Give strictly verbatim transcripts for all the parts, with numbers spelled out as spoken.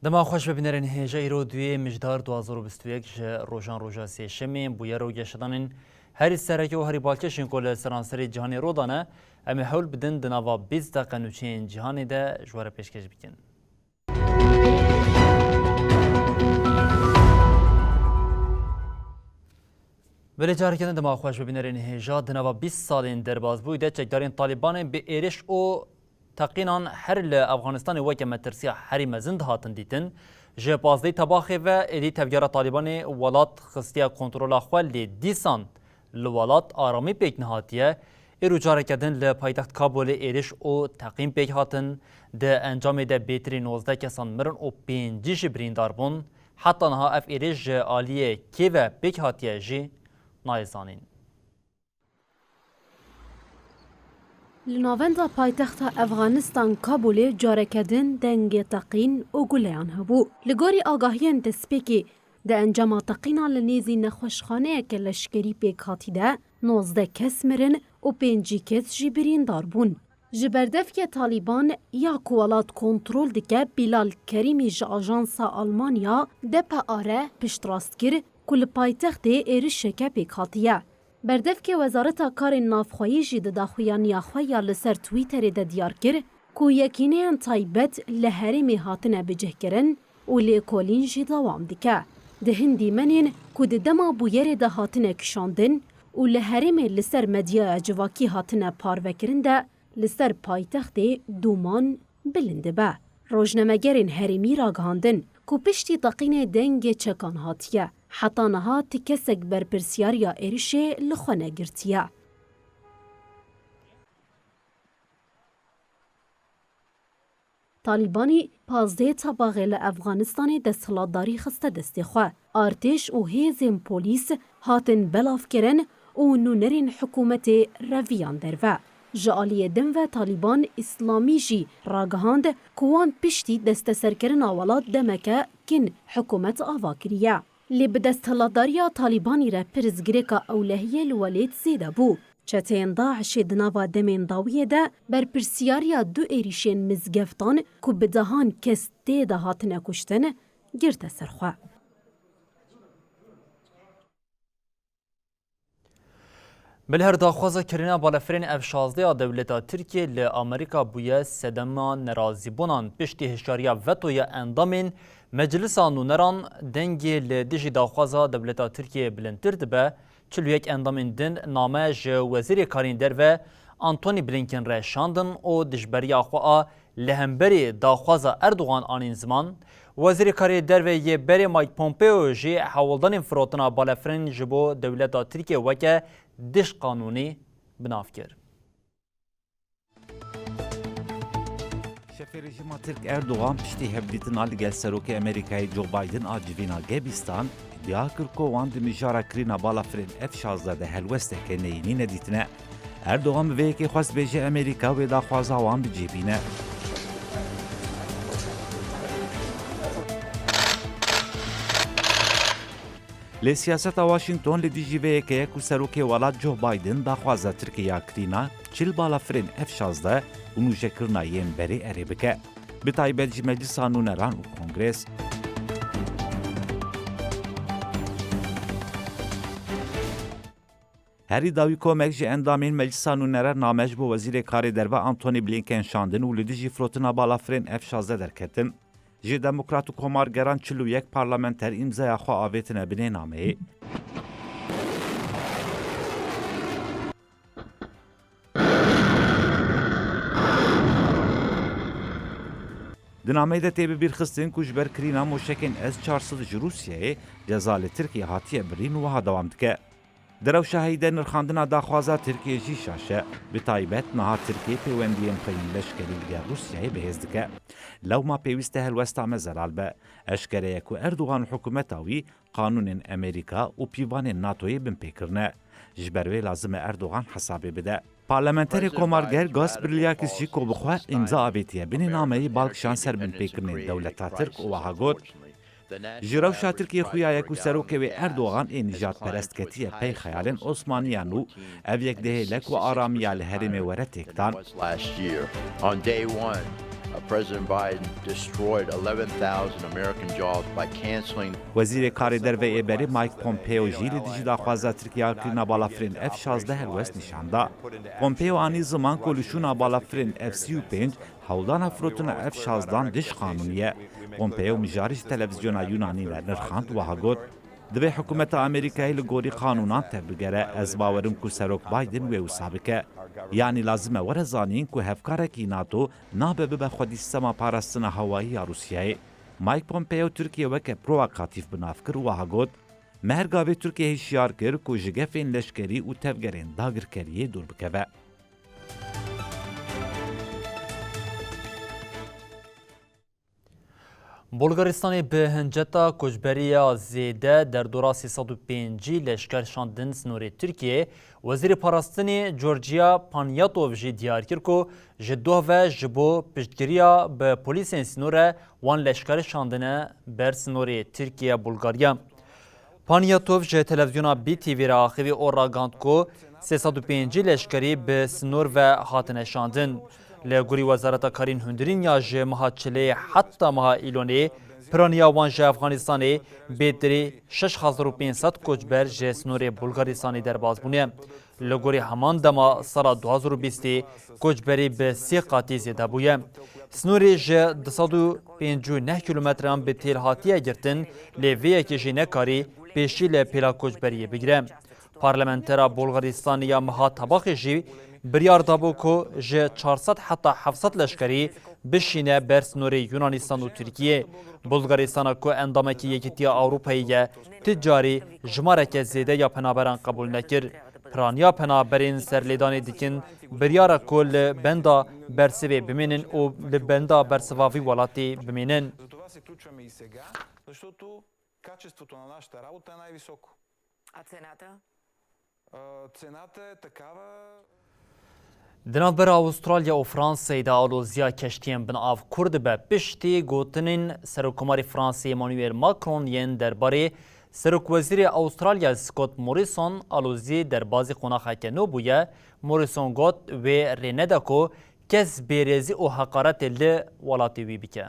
Dema xweş be bînerên hêja, îro duyê Mijdar du hazar û bîst û yek ji rojan roja sêşemê bûye ro geşedanên herî sereke û herî balkêşên ku li seranserê cîhanê ro dane, em ê hewl bidin di nava bîst deqe nûçeyên cîhanê de ji we re pêşkêş bikin. Belê, careke din dema xweş be bînerên hêja, di nava bîst salên derbasbûyî de çekdarên Talîbanê bi êrîş û teqînan her li Efxanistanê weke metirsiya herî mezin dihatin dîtin. Ji pazdehê Tebaxê ve êdî tevgera Talîbanê welat xistiye kontrola xwe, lê dîsan li welat aramî pêk nehatiye. Îro careke din li paytext Kabulê êrîş û teqîn pêk hatin. Di encamê de bêtirî nozdeh kesan mirin û pêncî jî birîndar bûn. Heta niha ev êrîş ji aliyê kê ve pêk hatiye jî nayê zanîn. Li navenda paytexta Efxanistan Kabulê careke din dengê teqîn û guleyan hebû. Li gorî agahiyên destpêkê, di encama teqîna li nêzî nexweşxaneyeke leşkerî pêkhatî de nozdeh kes mirin û pêncî kes jî birîndar bûn. Ji berdevkê Talîban ya ku welat kontrol dike, Bilal Kerîmî ji ajansa Almanya D P A re piştrast kir ku li paytextê êrişeke pêk hatiye. Berdevkê Wezareta Karên Navxweyî jî di daxuyaniya xwe ya li ser Twitterê de diyar kir ku yekîneyên taybet li herêmê hatine bicihkirin û lêkolîn jî dewam dike. Di hin dîmenên ku di dema bûyerê de hatine kişandin û li herêmê li ser medyaya civakî hatine parvekirin de, li ser paytextê dûman bilind dibe. Rojnamegerên herêmî ragihandin ku piştî teqînê dengê çekan hatiye. Heta niha ti kesek berpirsiyariya êrişê li xwe negirtiye. Talîbanî pazdehê Tebaxê li Efxanistanê desthilatdarî xiste destê xwe. Artêş û hêzên polîs hatin belavkirin û nûnerên hikûmetê reviyan derve. Ji aliyê din ve Talîban Îslamî jî ragihand ku wan piştî desteserkirina welat demeke kin hikûmet ava kiriye. Lê bi desthilatdariya Talîbanî re pirsgirêka ewlehiyê li welêt zêde bû. Çeteyên DAIŞê di nava demên dawiyê de berpirsiyariya du êrîşên mizgeftan ku bi dehan kes tê de hatine kuştin, girte ser xwe. Belê, her daxwaza kirina balafirên F şazdeh ya dewleta Tirkiyê li Amerîka bûye sedema nerazîbûnan. Piştî hişyariya veto ya endamên Meclisa Nûneran, dengê li dijî daxwaza dewleta Tirkiyê bilindtir dibe. Çil û yek endamên din name ji Wezîrê Karên Derve Antony Blinken re şandin û dijberiya xwe a li hemberî daxwaza Erdogan anîn ziman. Wezîrê Karê Derve yê berê Mike Pompeo jî hewldanên firotina balafirên ji bo dewleta Tirkiye weke dişqanûnî bi nav kir. Şefê rejîma Tirk Erdogan piştî hevdîtina li gel Serokê Amerîkayê Joe Biden a civîna Gebîstan, îdia kir ku wan di mijara kirîna balafirên F şazdeh de helwesteke neyînî nedîtine. Erdogan bi vê yekê xwest bêje Amerîka wê daxwaza wan bi cih bîne. Lê siyaseta Washington li dijî vê yekê ye ku serokê welat Joe Biden daxwaza Tirkiye ya kirîna çil balafirên F şazdeh û nûjekirina yên berê erê bike. Bi taybet ji Meclisa Nûneran û Kongres. Herî dawî komek ji endamên Meclisa Nûneran name ji bo Wezîrê Karê Derve Antony Blinken şandin û li dijî firotina balafirên F şazdeh derketin. Ji demokrat û komargeran çil û yek parlamenter îmzaya xwe avêtine binê nameyê. Di nameyê de tê bibîrxistin ku ji ber kirîna moşekên S çar sed ji Rûsyayê ceza li Tirkiye hatiye birîn û wiha dewam dike. Di rewşa heyî de nirxandina daxwaza Tirkiyê jî şaş e. Bi taybet niha Tirkiye pêwendiyên xwe yên leşkerî digel Rûsyayê bihêz dike. Lewma pêwîst e helwesta me zelal be. Eşkere ye ku Erdogan û hikûmeta wî qanûnên Amerîka û pîvanên NATOyê binpê kirine. Ji ber wê lazim e Erdogan hesabê bide. Parlamenterê komarger Gaz Birliakis jî ku bi xwe îmza avêtiye binê nameyê bal kişand ser binpêkirinên dewleta Tirk û wiha got, Ji rewşa Tirkiyê xuya ye ku serokê wê Erdogan ê nijadperest ketiye pey xeyalên Osmaniyan û ev yek dihêle ku aramiya li herêmê were têkdan. Last year, on day one, uh, President Biden destroyed eleven thousand American jobs by canceling. Wezîrê Karê Derve yê berê Mike Pompeo jî li dijî daxwaza Tirkiye ya kirina balafirên F şazdeh helwest nîşan da. Pompeo anî ziman ku li şûna balafirên F sî û pênc hewldana firotina F şazdan dij qanûnî ye. Pompeo mijarê ji televîzyona Yunanî re nirxand, wiha got, Divê hikûmeta Amerîkayê li gorî qanûnan tevbigere. Ez bawer im ku Serok Biden wê wisa bike. Yanî lazim e were zanîn ku hevkarekî NATO nabe bibe xwedî sîstema parastina hewayî ya Rûsyayê. Mike Pompeo Tirkiye weke provokatîf bi nav kir û wiha got, Me her gavê Tirkiye hişyar kir ku ji gefên leşkerî û tevgerên dagirkeriyê dûr bikeve. Bulgaristanê bi hinceta koçberiya zêde derdora sê sed û pêncî leşker şandin sînorê Tirkiyeyê. Wezîrê Parastinê Georgia Panyatov jî diyar kir ku ji doh ve ji bo piştgiriya bi polîsên sînor re wan leşker şandine ber sînorê Tirkiye-Bulgarya. Panyatov ji televîzyona B T V re axivî û ragihand ku sê sed û pêncî leşkerî bi sinor ve hatine şandin. Li gorî Wezareta Karên Hundirîn ya ji meha Çileyê heta meha Îlonê, piraniya wan ji Efxanistanê bêtirî şeş hezar û pênc sed koçber ji sinorê Bulgaristanê derbas bûne. Li gorî heman dema sala du hazar û bîstê koçberî bi sê qatî zêde bûye. Snorê ji du sed û pêncî û neh kîlometreyan bi têl hatiye girtin, lê vê yekê jî nekarî pêşî li pêla koçberiyê bigire. Parlamentera Bulgaristanê ya meha Tebaxê jî biryar dabû ku ji çar sed heta heft sed leşkerî bişîne ber snorê Yunanistan û Tirkiyê. Bulgaristana ku endamekî Yekîtiya Ewropayê ye, ti carî jimareke zêde ya penaberan qebûl nekir. Piraniya penaberên serlêdanê dikin biryara ku li benda bersivê bimînin û li benda bersiva vî welatî bimînin. Качеството на нашата работа е най-високо. А цената? А, цената е такава. Di navbera Avustralya û Fransayê de aloziya keştiyên bin av kûr dibe. Piştî gotinên Serokkomarê Fransayê Emmanuel Macron yên derbarê Serokwezîrê Avustralya Scott Morrison alozî derbazî qonaxeke nû bûye. Morrison got, wê rê nede ku kes bêrêzî û heqaretê li welatê wî bike.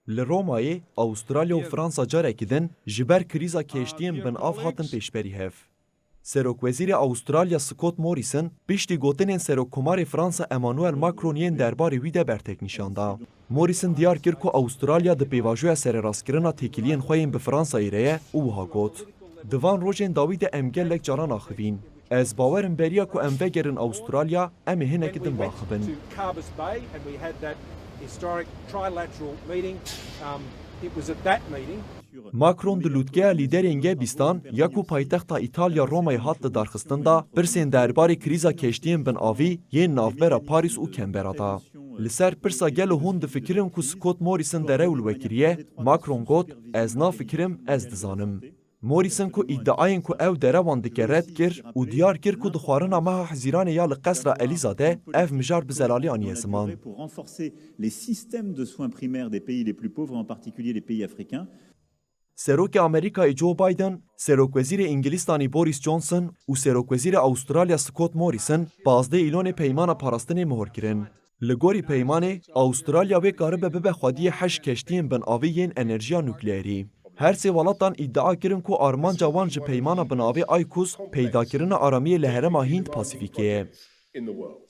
Li Romayê, Avustralya û Fransa carekî din ji ber krîza keştiyên bin av hatin pêşberî hev. Serokwezîrê Avustralya Scott Morrison piştî gotinên Serokkomarê Fransa Emmanuel Macron yên derbarê wî de bertek nîşan da. Morrison diyar kir ku Avustralya di pêvajoya sererastkirina têkiliyên xwe yên bi Fransayê re ye û wiha got, Di van rojên dawî de em gelek caran axivîn. Ez bawer im beriya ku em vegerin Avustralya, em ê hinekî din biaxivin. Macron di lûtkeya lîderên G bîstan ya ku paytexta Îtalya Romayê hat lidarxistin de pirsên derbarê krîza keştiyên bin avî yên navbera Parîs û Canberra da. Li ser pirsa gelo hûn difikirin ku Scott Morrison derew li we kiriye, Macron got, Ez nafikirim, ez dizanim. Morrison ku îdiayên ku ew derewan dike red kir û diyar kir ku di xwarina meha Hezîranê ya li Qesra Elîza de ev mijar bi zelalî aniye ziman. Pour renforcer les systèmes de soins primaires des pays les plus pauvres, en particulier les pays africains. Serokê Amerîkayê Joe Biden, Serokwezîrê Îngilîstanê Boris Johnson û Serokwezîrê Avustralya Scott Morrison pazdeh Îlonê peymana parastinê mohor kirin. Li gorî peymanê, Avustralya wê karibe bibe xwediyê heşt keştiyên bin avê yên enerjiya nukleerî. Her sê welatan îdia kirin ku armanca wan ji peymana binavê AUKUS peydakirina aramiyê li herêma Hînd Pasîfîkê ye. In the world,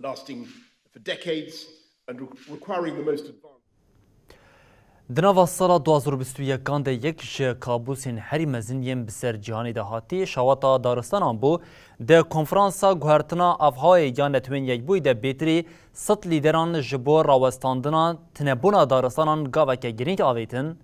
lasting for decades and re- requiring the most advanced. Di nava sala du hazar û bîst û yekan de yek ji kabûsên herî mezin yên bi ser cîhanê de hatî, şawata daristanan bû. Di konferansa guhertina avhawayê ya Netewên Yekbûyî de bêtirî sed lîderan ji bo rawestandina tinebûna daristanan gaveke girîng avêtin.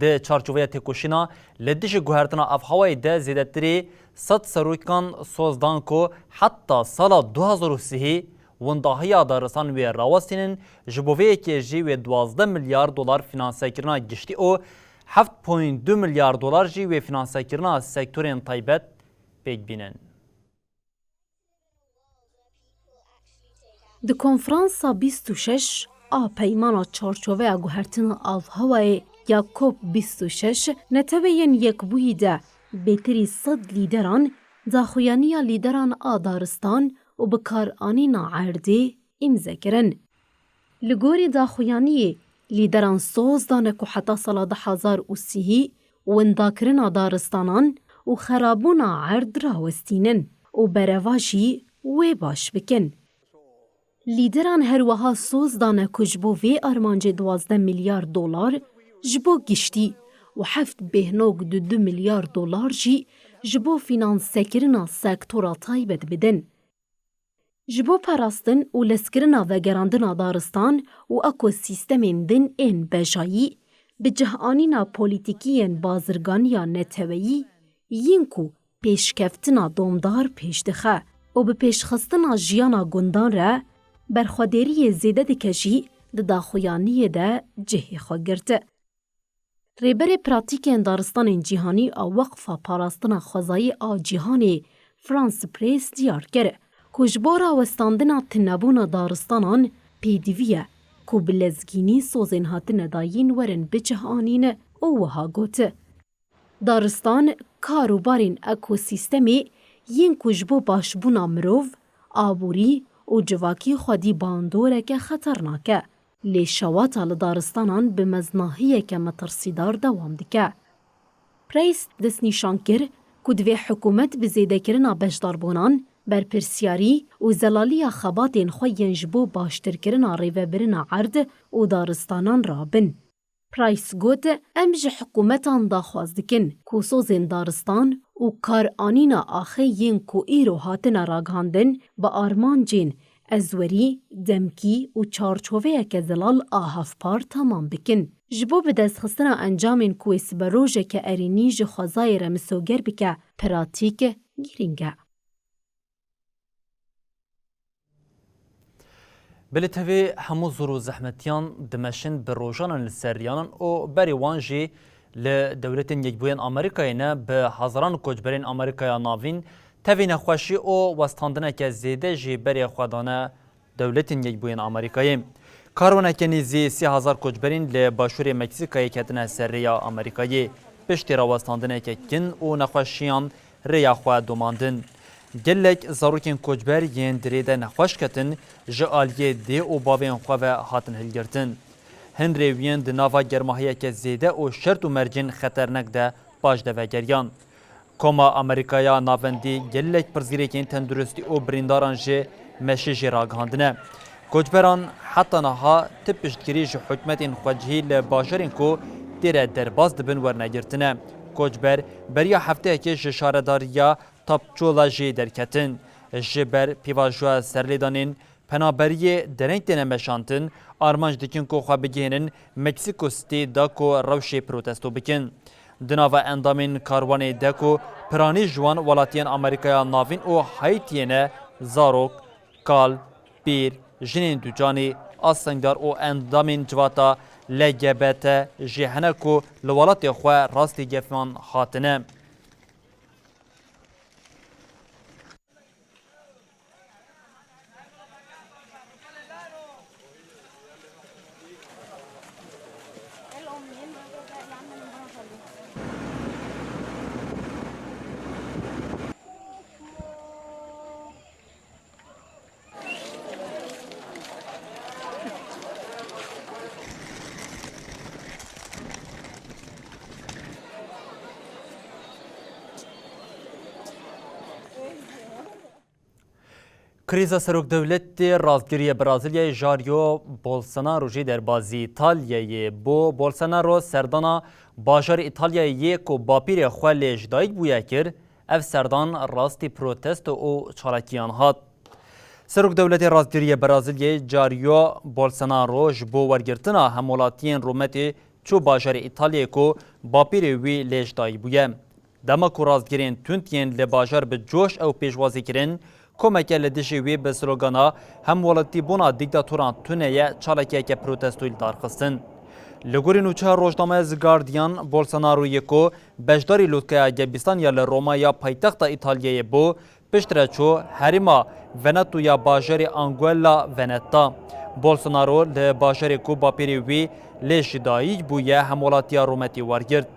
Di çarçoveya têkoşîna li dijî guhertina avhewayê de zêdetirî sed serokan soz dan ku heta sala du hazar û sihê windahiya daristan wê rawestînin, ji bo vê yekê jî wê duwazdeh milyar dolar finansekirina giştî û heft point du milyar dolar jî wê finansekirina sektorên taybet pêk bînin. Di konferansa bîst û şeş a Peymana Çarçoveya Guhertina Avhewayê ya COP bîst û şeş, Neteweyên Yekbûyî de bêtirî sed lîderan daxuyaniya lîderan a daristan û bikaranîna erdê îmze kirin. Li gorî daxuyaniyê, lîderan soz dane ku heta sala du hazar û sihî windakirina daristanan û xerabûna erd rawestînin û bereva jî wê baş bikin. Lîderan her wiha soz dane ku ji bo vê armancê duwazdeh milyar dolar ji bo giştî û heft bêhnog du du milyar dolar jî ji bo fînansekirina sektora taybet bidin. Ji bo parastin û lezkirina vegerandina daristan û ekosîstemên din ên bejayî, bi cihanîna polîtîkiyên bazirganiya neteweyî yên ku pêşkeftina domdar pêş dixe û bi pêşxistina jiyana gundan re berxwedêriyê zêde dike jî di daxuyaniyê de cihê xwe girt. Rêberê Pratîkên Daristanên Cîhanî a Weqfa Parastina Xwezayî a Cîhanê, France Press, diyar kir ku ji bo rawestandina tunebûna daristanan pêdivî ye ku bi lezgînî sozên hatine dayîn werin bicihanîn û wiha got, Daristan kar û barên ekosîstemê yên ku ji bo başbûna mirov, aborî û civakî xwedî bandoreke xeternak e. Lê şewata li daristanan bi meznahiyeke metirsîdar dewam dike. Press destnîşan kir ku divê hikûmet bi zêdekirina beşdarbûnan, berpirsiyarî û zelaliya xebatên xwe yên ji bo baştirkirina rêvebirina erd û daristanan rabin. Price got, Em ji hikûmetan daxwaz dikin ku sozên daristan û karanîna axê yên ku îro hatine ragihandin bi armancên ezwerî, demkî û çarçoveyeke zelal a hevpar temam bikin. Ji bo bidestxistina encamên ku wê siberojeke erênî ji xwezayê re misoger bike, pratîk girîng e. Bi li tevî hemû zor û zehmetiyan dimeşin, bi rojanan li ser riyanan û berê wan jî li Dewletên Yekbûyên Amerîkayê ne, bi hezaran koçberên Amerîkaya Navîn tevî nexweşî û westandineke zêde jî berê xwe dane Dewletên Yekbûyên Amerîkayê. Karwaneke nêzî sê hezar koçberên li başûrê Meksîkayê ketine ser rêya Amerîkayê. Piştî rawestandineke kin û nexweşiyan rêya xwe domandin. Gelek zarokên koçber yên di rê de nexweş ketin, ji aliyê dê û bavên xwe ve hatin hilgirtin. Hin rêwiyên di nava germahiyeke zêde û şert û mercên xeternek de paşde vegeriyan. Koma Amerîkaya Navendî gelek pirsgirêkên tenduristî û birîndaran ji meşê jê ragihandine. Koçberan heta niha ti piştgirî ji hikûmetên xwecihî li bajarên ku tê re derbas dibin wernegirtine. Koçber beriya hefteyekê ji şaredariya Tapçula jî derketin. Ji ber pêvajoya serlêdanên penaberiyê dereng têne meşandin, armanc dikin ku xwe bigihînin Mexico City da ku rewşê protesto bikin. Di nava endamên karwanê de ku piranî ji wan welatiyên Amerîkaya Navîn û Haîtiyê ne, zarok, kal, pîr, jinên ducanî, astengdar û endamên civata L G B T jî hene ku li welatê xwe rastî gefan hatine. Krîza serokdewletê rastgiriyê Brazilyayê Jair Bolsonaro jî derbazî Îtalyayê bû. Bolsonaro serdana bajarê Îtalyayê yê ku bapîrê xwe lê ji dayik bûye kir. Ev serdan rastî protesto û çalakiyan hat. Serokdewletê rastgiriyê Brazilyayê Jair Bolsonaro ji bo wergirtina hemwelatiyên rûmetê çû bajarê Îtalyayê ku bapîrê wî lê ji dayî bûye. Dema ku rastgirên tund yên li bajar bi coş ew pêşwazî kirin, komeke li dijî wî bi slogana "Hemwelatîbûna dîktatoran tune ye" çalakiyeke protestoyî li dar xistin. Li gorî nûçeya rojnameya The Guardian, Bolsonaro yê ku beşdarî lûtkeya gebîstan ya li Roma ya paytexta Îtalyayê bû, piştre çû herêma Veneto ya bajarê Anguilla Veneta. Bolsonaro li bajarê ku bapêrê wî lê ji dayî bûye, hemwelatiya rûmetî wergirt.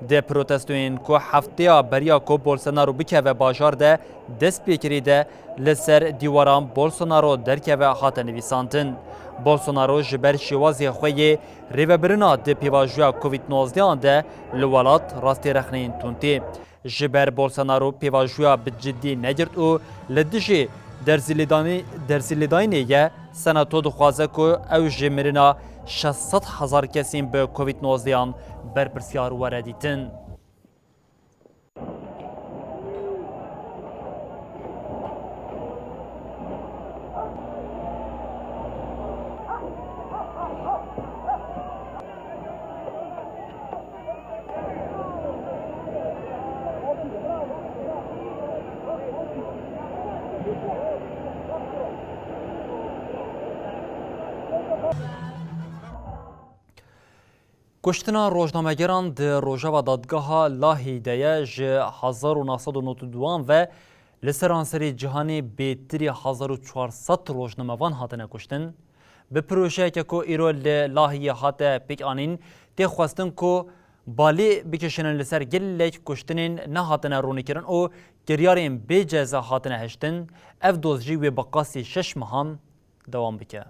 Di protestoyên ku hefteya beriya ku Bolsonaro bikeve bajar de dest pê kirî de, li ser dîwaran Bolsonaro derkeve hate nivîsandin. Bolsonaro ji ber şêwazê xwe yê rêvebirina di pêvajoya Covid nozdeh an de li welat rastî rexneyên tundê. Ji ber Bolsonaro pêvajoya bi cidî negirt û li dijî dersîlêdanî-, dersîlêdayînê ye, Senato dixwaze ku ew ji mirina şeş sed hezar kesên bi Covid nozdeh an berpirsiyar were dîtin. Kuştina rojnamegeran di rojeva dadgeha Lahî de ye. Ji hezar û neh sed û nod û duan ve li seranserê cîhanê bêtirî hezar û çar sed rojnamevan hatine kuştin. Bi projeyeke ku îro li Lahiyê hate pêkanîn, tê xwestin ku balê bikişînin li ser gelek kuştinên nehatine rûnîkirin û kiryarên bê ceza hatine hiştin. Ev doz jî wê bi qasî şeş mehan dewam bike.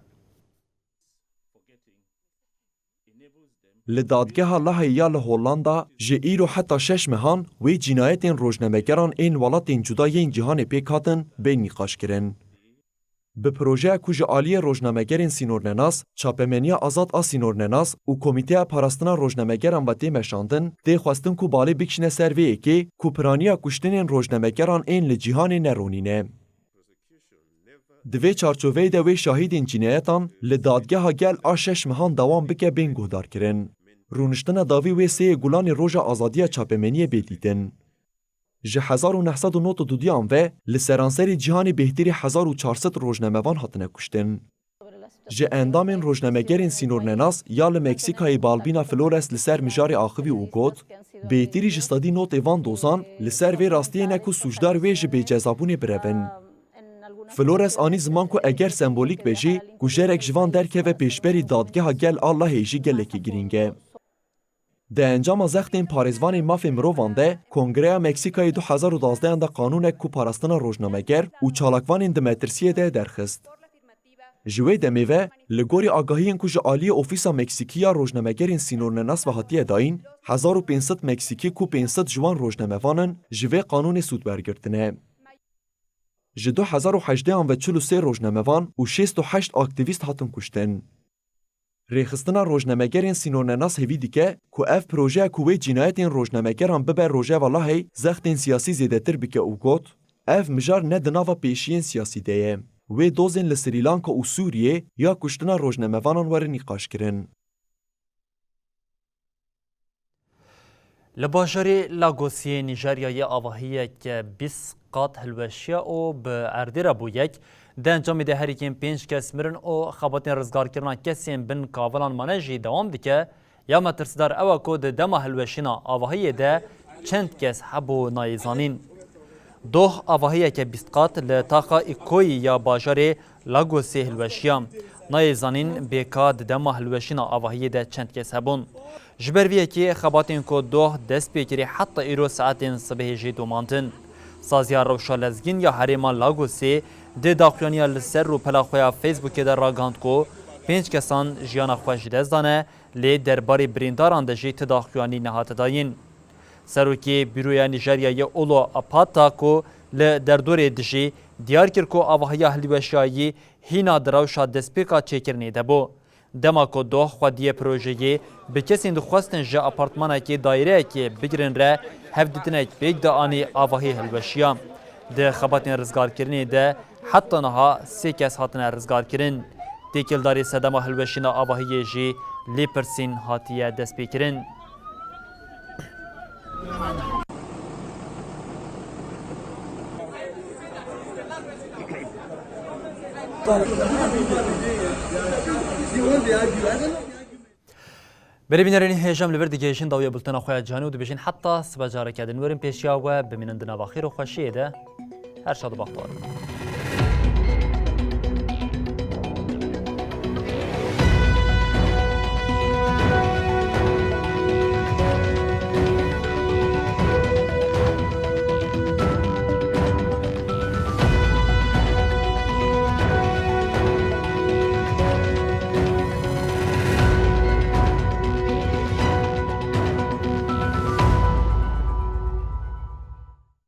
Li dadgeha Lahê ya li Hollanda ji îro heta şeş mehan wê cînayetên rojnamegeran ên welatên cuda yên cîhanê pêk hatin bên nîqaşkirin. Bi projeya ku ji aliyê rojnamegerên sînornenas, Çapemeniya Azad a Sînornenas û Komîteya Parastina Rojnamegeran ve tê meşandin, tê xwestin ku balê bikişîne ser vê yekê ku piraniya kuştinên rojnamegeran ên li cîhanê neronîne. Di vê çarçoveyê de wê şahidên cînayetan li dadgeha gel a şeş mehan dewam bike bên guhdarkirin. Rûniştina dawî wê sêyê Gulanê Roja Azadiya çapemeniyê bê dîtin. Ji hezar û neh sed û nod û dudiyan ve li seranserê cîhanê bêhtirî hezar û çar sed rojnamevan hatine kuştin. Ji endamên rojnamegerên sînornenas ya li Meksîkayê Balbina Flores li ser mijarê axivî û got, bêhtirî ji sedî notê van dozan li ser vê rastiyê ne ku sûcdar wê ji bêcezabûnê birevin. Flores anî ziman ku eger sembolîk be jî, kujerek ji van derkeve pêşberî dadgeha gel a Lahê jî gelekî girîng e. Di encama zextên parêzvanên mafê mirovan de, Kongreya Meksîkayê du hezar û dazdehan de qanûnek ku parastina rojnameger û çalakvanên di metirsiyê de derxist. Ji wê demê ve, li gorî agahiyên ku ji aliyê Ofîsa Meksîkî ya Rojnamegerên Sînornenas ve hatiye dayîn, hezar û pênc sed Meksîkî ku pênc sed ji wan rojnamevan in, ji vê qanûnê sûd wergirtine. Ji du hezar û hejdehan ve çil û sê rojnamevan û şêst û heşt aktîvîst hatin kuştin. Rêxistina rojnamegerên sînornenas hêvî dike ku ev projeya ku wê cînayetên rojnamegeran bibe rojeva Lahey zextên siyasî zêdetir bike û got, ev mijar ne di nava pêşiyên siyasî de ye. Wê dozên li Srî Lanka û Sûriyê ya kuştina rojnamevanan were nîqaşkirin. Li bajarê Lagosê Nîjeryayê avahiyek bîst qat hilweşiya û bi erdê re bû yek. Di encamê de her yekên pênc kes mirin û xebatên rizgarkirina kesên bin kavilan mane jî dewam dike. Ya metirsdar ew e ku di dema hilweşîna avahiyê de çend kes hebû nayê zanîn. Doh avahiyeke bîst qat li taxa Îkoyî ya bajarê Lagosê hilweşiya. Nayê zanîn bêka di dema hilweşîna avahiyê de çend kes hebûn. Ji ber vê yekê xebatên ku doh dest pê kirî heta îro saetên sibehê jî domandin. Saziya Rewşa Lezgîn ya herêma Lagosê di daxuyaniya li ser rûpela xwe ya Facebookê de ragihand ku pênc kesan jiyana xwe ji dest dane, lê derbarê birîndaran de jî ti daxuyanî nehate dayîn. Serokê Buroya Nîjeryayê Olo Apata ku li derdorê dijî diyar kir ku avahiya hilweşiyayî hîna di rewşa destpêka çêkirinê de bû. Dema ku doh xwediyê projeyê bi kesên dixwestin ji apartmanekê dayireyekê bigirin re hevdîtinek pêk dianî avahî hilweşiya. Di xebatên rizgarkirinê de heta niha sê kes hatine rizgarkirin. Têkildarî sedema hilweşîna avahiyê jî lêpirsîn hatiye destpêkirin. Berê bînerên hêja em li vir digihêjin dawiya bultena xwe ya cîhanê û dibêjin heta sibe careke din werin pêşiya we, bimînin di nava xêr û xweşiyê de. Her şad û baxtewar bin.